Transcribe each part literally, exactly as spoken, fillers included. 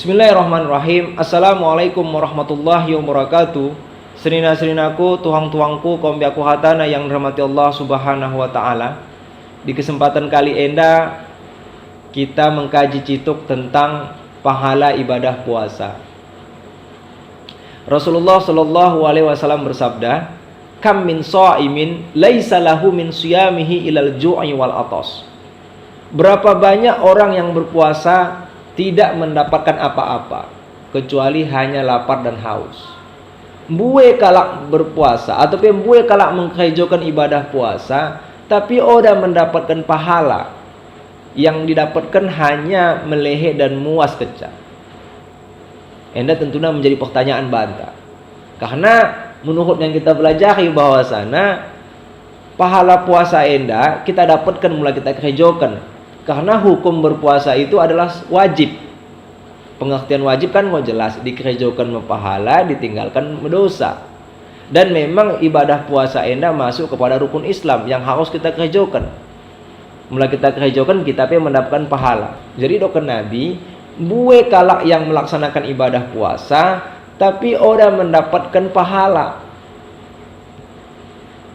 Bismillahirrahmanirrahim. Assalamualaikum warahmatullahi wabarakatuh. Senina-seninaku, tuhang-tuhangku, kaum biaku hatana yang dirahmati Allah Subhanahu wa Ta'ala. Di kesempatan kali enda, kita mengkaji cituk tentang pahala ibadah puasa. Rasulullah sallallahu alaihi wasallam bersabda, "Kam min shaimin laisa lahu min siyamihi ilal ju'i wal atas." Berapa banyak orang yang berpuasa tidak mendapatkan apa-apa kecuali hanya lapar dan haus. Mbue kalak berpuasa atau pe mbue kalak mengkerejokan ibadah puasa, tapi oda mendapatkan pahala. Yang didapatkan hanya melehe dan muas keca. Enda tentuna menjadi pertanyaan banta. Karena menurut yang kita pelajari bahwasana pahala puasa enda kita dapatkan mula kita kerejokan. Karena hukum berpuasa itu adalah wajib. Pengertian wajib kan ngo jelas, dikerejokan me pahala, ditinggalkan me dosa. Dan memang ibadah puasa enda masuk kepada rukun Islam yang harus kita kerejokan. Mula kita kerejokan, kita pe mendapatkan pahala. Jadi doken Nabi, mbue kalak yang melaksanakan ibadah puasa, tapi oda mendapatkan pahala.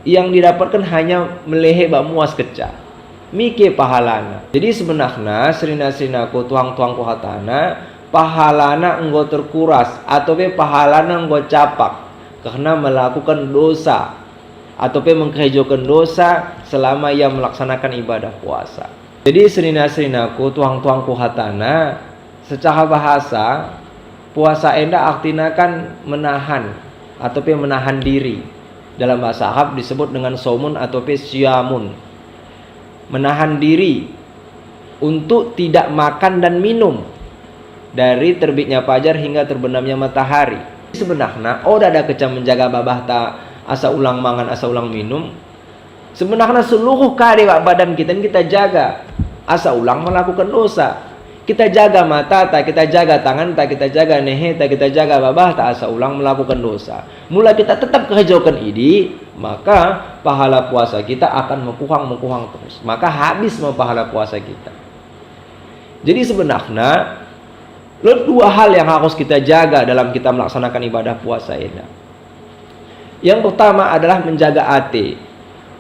Yang didapatkan hanya melehe ba muas keca. Mike pahalana. Jadi sebenarna, senina-seninaku, tuhang-tuhangku hatana, pahalana enggo terkuras, atau pe pahalana enggo capak, karena melakukan dosa, atau pe mengkerejokan dosa selama ia melaksanakan ibadah puasa. Jadi senina-seninaku, tuhang-tuhangku hatana, secara bahasa, puasa enda artina kan menahan, atau pe menahan diri. Dalam bahasa Arab disebut dengan saumun atau pe siyamun. Menahan diri untuk tidak makan dan minum dari terbitnya fajar hingga terbenamnya matahari. Sebenarna, oda ada keca menjaga babahta asa ulang mangan, asa ulang minum. Sebenarna seluruh kade ba badan kita ni kita jaga asa ulang melakukan dosa. Kita jaga matata, kita jaga tanganta, kita jaga neheta, kita jaga babahta asa ulang melakukan dosa. Mula kita tetap kerejokan idi, maka pahala puasa kita akan mekuhang, mekuhang terus. Maka habis me pahala puasa kita. Jadi sebenarna, ada dua hal yang harus kita jaga dalam kita melaksanakan ibadah puasa enda. Yang pertama adalah menjaga ate.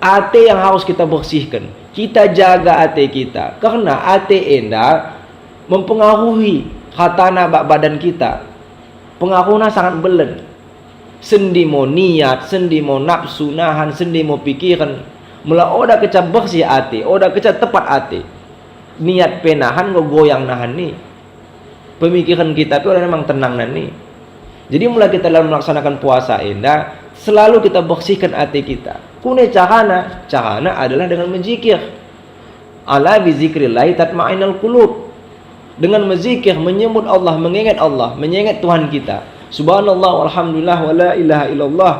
Ate yang harus kita bersihkan. Kita jaga ate kita. Karena ate enda mempengaruhi hatana ba badan kita. Pengaruhna sangat belen. Sendi mo niat, sendi mo nafsu nahan, sendi mo pikiran. Mula oda keca bersih ate, oda keca tepat ate. Niat pe nahan, ngo goyang nahan ni. Pemikiran kita pe oda memang tenang nahan ni. Jadi mula kita dalam melaksanakan puasa enda, selalu kita bersihkan ate kita. Kune carana, carana adalah dengan menzikir. Ala bizikrillahi tatmainnul qulub. Dengan menzikir, menyebut Allah, mengingat Allah, mengingat Tuhan kita. Subhanallah, walhamdulillah, wala ilaha illallah.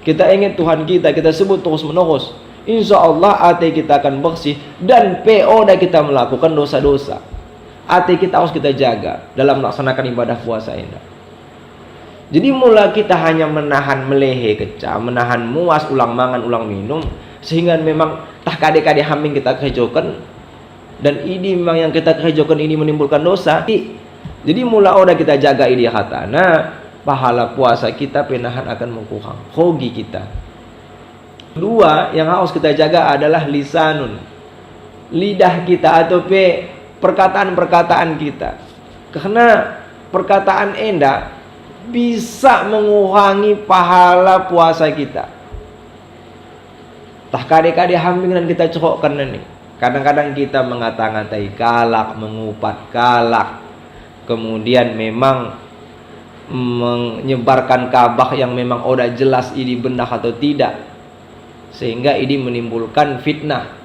Kita ingat Tuhan kita, kita sebut terus-menerus. Insya Allah, ate kita akan bersih dan pe oda kita melakukan dosa-dosa. Ate kita harus kita jaga dalam melaksanakan ibadah puasa enda. Jadi mula kita hanya menahan melehe keca, menahan muas ulang mangan, ulang minum, sehingga memang tah kade-kade hambing kita kerejokan, dan idi memang yang kita kerejokan ini menimbulkan dosa. I-, jadi mula oda kita jaga idi hatana, pahala puasa kita pe nahan akan mekuhang, rugi kita. Dua yang harus kita jaga adalah lisanun, lidah kita atau pe perkataan-perkataan kita. Karena perkataan enda bisa mengurangi pahala puasa kita. Tah kade-kade hambing nan kita cohokkan nani. Kadang-kadang kita mengata-ngatai kalak, mengupat kalak, kemudian memang menyebarkan kabar yang memang oda jelas idi benar atau tidak, sehingga idi menimbulkan fitnah.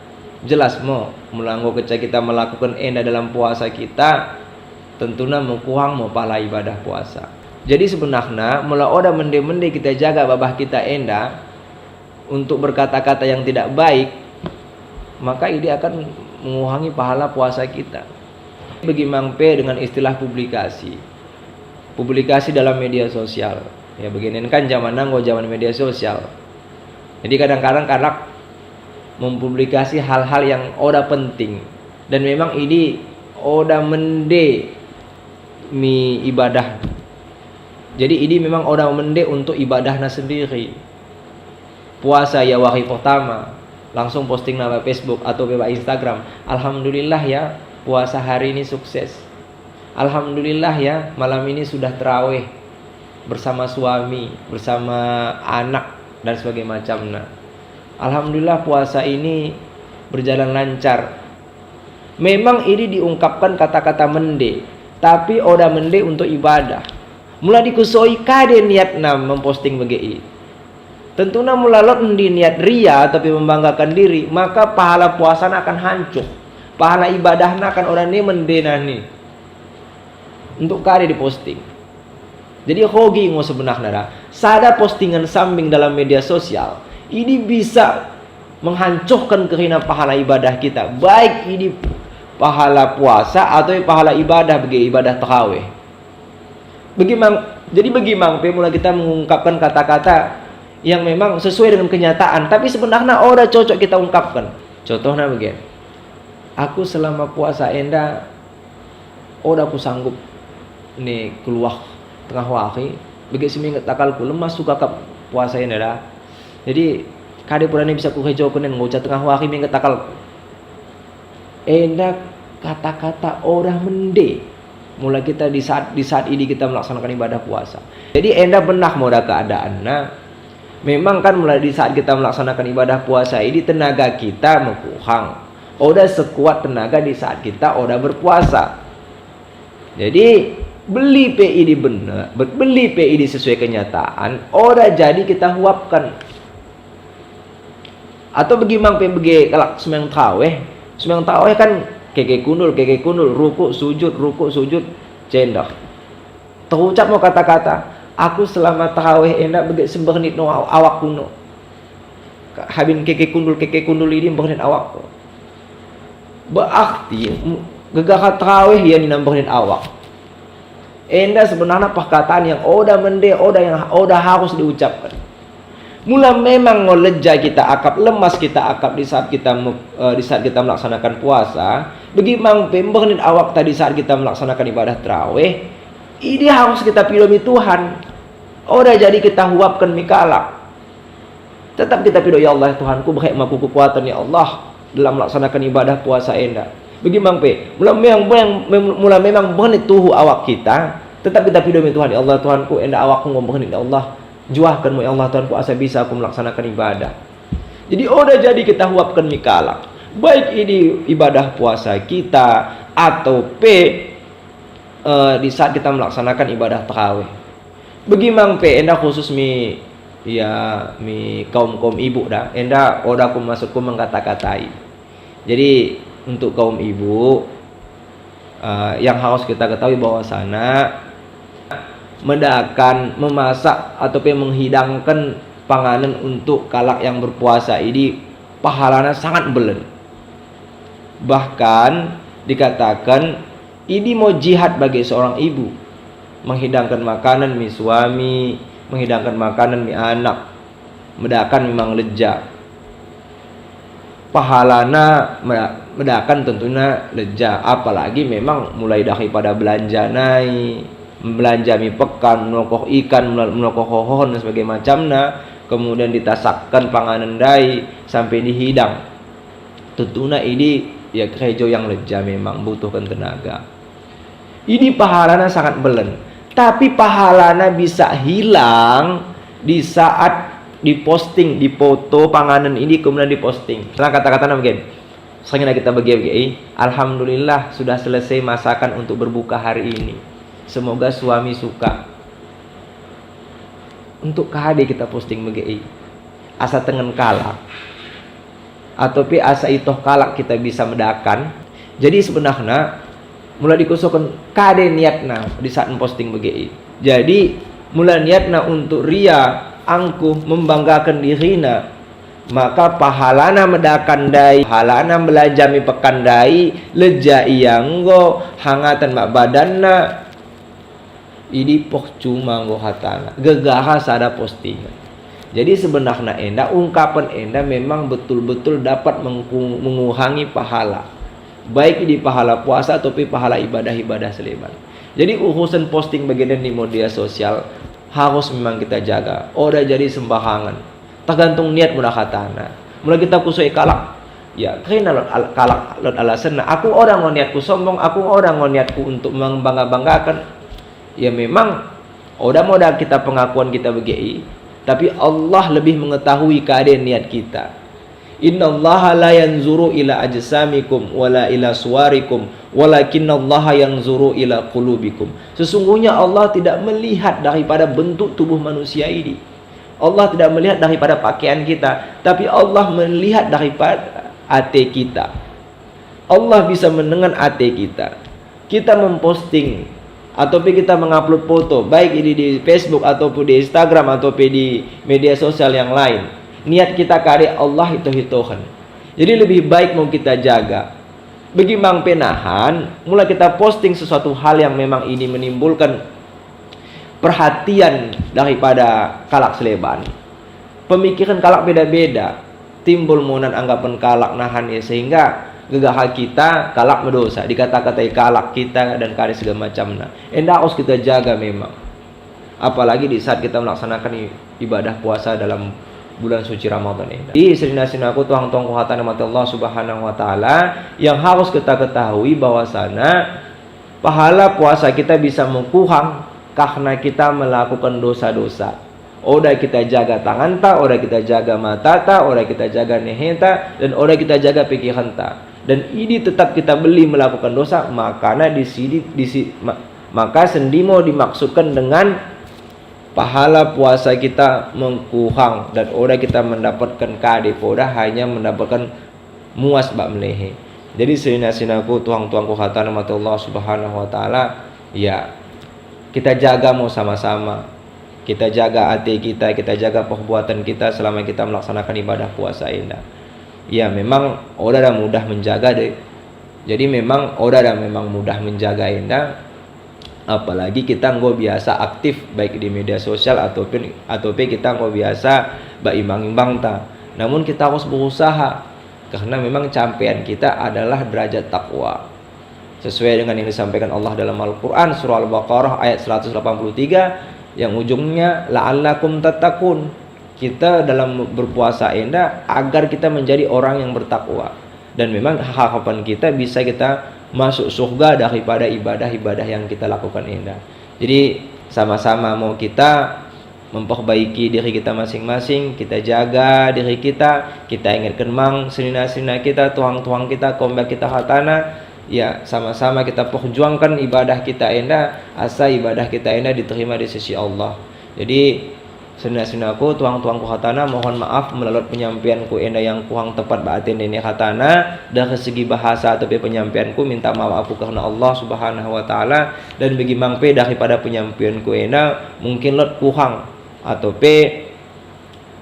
Jelas mo, mula enggo keca kita melakukan enda dalam puasa kita, tentuna mekuhang mo pahala ibadah puasa. Jadi sebenarna, mula oda mende-mende kita jaga babah kita enda, untuk berkata-kata yang tidak baik, maka idi akan mengurangi pahala puasa kita. Bagi mang pe dengan istilah publikasi. Publikasi dalam media sosial. Ya, begini kan zaman nanggo zaman media sosial. Jadi kadang-kadang kalak mempublikasi hal-hal yang oda penting. Dan memang idi oda mende mi ibadah. Jadi idi memang oda mende untuk ibadahna sendiri. Puasa ia wari pertama, langsung posting na ba Facebook atau ba Instagram. Alhamdulillah ya, puasa hari ini sukses. Alhamdulillah ya, malam ini sudah terawih bersama suami, bersama anak, dan sebagainya macamna. Alhamdulillah puasa ini berjalan lancar. Memang idi diungkapkan kata-kata mende, tapi oda mende untuk ibadah. Mula dikusoi kade niatna memposting bagi i. Tentuna mula lot ndi niat ria tapi membanggakan diri, maka pahala puasana akan hancur. Pahala ibadahna akan oda ne mende nani. Untuk kade diposting. Jadi hogi ngo sebenarna da. Sada postingan sambing dalam media sosial, ini bisa menghancurkan kerana pahala ibadah kita. Baik ini pahala puasa atau pahala ibadah bagi ibadah tarawih. Bagi mang, jadi bagi mang pe mula kita mengungkapkan kata-kata yang memang sesuai dengan kenyataan, tapi sebenarnya oda cocok kita ungkapkan. Contohnya begini. Aku selama puasa enda oda ku sanggup ni keluar tengah wari, bagi si mengingat akalku lemas suka kap puasa enda da. Jadi kade pura ni bisa ku hejo kenen ngoca tengah wari mengingat akalku. Enda kata-kata oda mende. Mula kita di saat, di saat ini kita melaksanakan ibadah puasa. Jadi enda benar moda keadaanna. Memang kan mula di saat kita melaksanakan ibadah puasa ini tenaga kita mengkurang. Oda sekuat tenaga di saat kita oda berpuasa. Jadi beli pe ini benar, be-, beli pe ini sesuai kenyataan, oda jadi kita huapkan. Atau bagi mang pe bagi kalak sembahyang tarawih. Sembahyang tarawih kan keke kundul, keke kundul, ruku, sujud, ruku, sujud, cender. Terucap mo kata-kata, aku selama tarawih enda bagi sembernit no aw-, awak kuno. Ka-, habin keke kundul, keke kundul ini bernit awak ku. Berarti, m-, gegara tarawih ia ni nam bernit awak. Enda sebenarnya perkataan yang oda mende, oda yang, oda harus diucapkan. Mula memang ngo leja kita akap, lemas kita akap di saat kita me-, eh, di saat kita melaksanakan puasa. Bagi mang pe bernit awak ta di saat kita melaksanakan ibadah tarawih. Ini harus kita pido mi Tuhan. Oda jadi kita huapkan mi kalak. Tetap kita pido, ya Allah Tuhanku, beri aku kekuatan ya Allah dalam melaksanakan ibadah puasa enda. Bagi mang pe, mula memang, mula memang bernit tuhu awak kita, tetap kita pido mi Tuhan, ya Allah Tuhanku, enda awakku ngo bernit ya Allah. Juahkan mo ya Allah Tuhanku asa bisa aku melaksanakan ibadah. Jadi oda jadi kita huapkan mi kalak. Baik ini ibadah puasa kita atau pe, eh, di saat kita melaksanakan ibadah tarawih. Bagi mang pe enda khusus mi, ya, mi kaum-kaum ibu da. Enda oda ku masuk ku mengkata-katai. Jadi untuk kaum ibu, eh, yang harus kita ketahui bahwasana medakan, memasak atau pe menghidangkan panganan untuk kalak yang berpuasa ini pahalana sangat belen. Bahkan dikatakan ini mau jihad bagi seorang ibu. Menghidangkan makanan mi suami, menghidangkan makanan mi anak. Medakan memang leja. Pahalana meda-, medakan tentuna leja. Apalagi memang mulai daripada belanja nai, belanja mi pekan, menokoh ikan, menokoh hohon dan sebagainya macamna. Kemudian ditasakkan panganan dai sampai dihidang. Tentuna ini ya kerejo yang leja memang butuhkan tenaga. Ini pahalana sangat belen. Tapi pahalana bisa hilang di saat diposting, dipoto panganan ini kemudian diposting. Karena kata-katana begini. Sering kita bagi-bagi, "Alhamdulillah sudah selesai masakan untuk berbuka hari ini. Semoga suami suka." Untuk kade kita posting bagi i. Asa tengen kalak. Atau pe asa itoh kalak kita bisa medakan. Jadi sebenarna mula dikosongkan kade niatna di saat memposting bagi i. Jadi mula niatna untuk ria, angkuh, membanggakan dirina, maka pahalana medakan dai, pahalana belanja mi pekan dai, leja ia nggo, hangatan mak badanna, idi percuma nggo hatana. Gegara sada postingan. Jadi sebenarna enda, ungkapan enda memang betul-betul dapat mengku-, mengurangi pahala. Baik di pahala puasa atau pe pahala ibadah-ibadah seleman. Jadi urusan posting begini di media sosial harus memang kita jaga. Oda jadi sembarangan. Tergantung niat mula katana. Mula kita kusoi kalak, ya, kena lot al-, kalak lot alasan. Nah, aku orang ngo niatku sombong, aku orang ngo niatku untuk membangga-banggakan. Ya memang, oda moda kita pengakuan kita begei, tapi Allah lebih mengetahui keadaan niat kita. Innallaha la yanzuru ila ajsamikum wala ila suwarikum, walakinnallaha yanzuru ila qulubikum. Sesungguhnya Allah tidak melihat daripada bentuk tubuh manusia ini. Allah tidak melihat daripada pakaian kita, tapi Allah melihat daripada ate kita. Allah bisa mendengar ate kita. Kita memposting atau pe kita mengupload foto, baik ini di Facebook atau pe di Instagram atau pe di media sosial yang lain. Niat kita kade Allah hito-hitohen. Jadi lebih baik mau kita jaga. Bagi mang penahan, mula kita posting sesuatu hal yang memang ini menimbulkan perhatian daripada kalak seleban. Pemikiran kalak beda-beda. Timbul munan anggapan kalak nahan ya, sehingga gegah kita kalak mendosa, dikata-katai kalak kita dan kade segala macamna. Enda harus kita jaga memang. Apalagi di saat kita melaksanakan i-, ibadah puasa dalam bulan suci Ramadan ini. Di senina-seninaku, tuang-tuangku hatana mate Allah Subhanahu wa Ta'ala, yang harus kita ketahui bahwasana pahala puasa kita bisa mengkurang karena kita melakukan dosa-dosa. Oda kita jaga tanganta, oda kita jaga matata, oda kita jaga neheta, dan oda kita jaga pikiranta. Dan ini tetap kita beli melakukan dosa, makana di sini, di si-, ma-, maka sendi mau dimaksudkan dengan pahala puasa kita mengkurang dan oda kita mendapatkan kade, oda hanya mendapatkan muas bak melehe. Jadi senina-seninaku, tuang-tuangku hatana mate Allah Subhanahu wa Ta'ala, ya, kita jaga mau sama-sama. Kita jaga ate kita, kita jaga perbuatan kita selama kita melaksanakan ibadah puasa enda. Ya, memang oda dah mudah menjaga deh. Jadi memang oda dah memang mudah menjaga enda. Apalagi kita ngo biasa aktif baik di media sosial atau pe, atau pe kita ngo biasa bak imbang-imbang ta. Namun kita harus berusaha karena memang campean kita adalah derajat takwa. Sesuai dengan yang disampaikan Allah dalam Al-Quran, surah Al-Baqarah ayat seratus delapan puluh tiga, yang ujungnya la'allakum tattaqun. Kita dalam berpuasa enda agar kita menjadi orang yang bertakwa. Dan memang harapan kita bisa kita masuk surga daripada ibadah-ibadah yang kita lakukan enda. Jadi sama-sama mau kita memperbaiki diri kita masing-masing, kita jaga diri kita, kita ingatkan mang senina-senina kita, tuang-tuang kita, komba kita hatana, ya sama-sama kita perjuangkan ibadah kita enda, asa ibadah kita enda diterima di sisi Allah. Jadi senina-seninaku, tuang-tuangku hatana, mohon maaf mula lot penyampaianku enda yang kurang tepat bak ate nene hatana, dari segi bahasa atau pe penyampaianku, minta maaf aku karena Allah Subhanahu wa Ta'ala, dan bagi mang pe daripada penyampaianku enda mungkin lot kurang atau pe,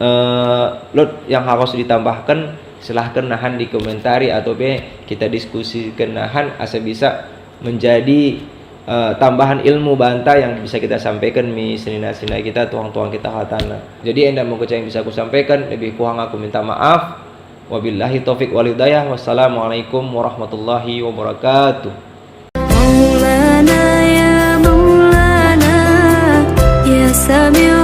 eh, lot yang harus ditambahkan, silahkan nahan dikomentari atau pe kita diskusikan nahan asa bisa menjadi, eh, tambahan ilmu banta yang bisa kita sampaikan mi senina-senina kita, tuang-tuang kita hatana. Jadi enda mau kecil yang bisa aku sampaikan, lebih kurang aku minta maaf. Wabillahi taufik wal hidayah. Wassalamualaikum warahmatullahi wabarakatuh. مولانا يا مولانا يا سميع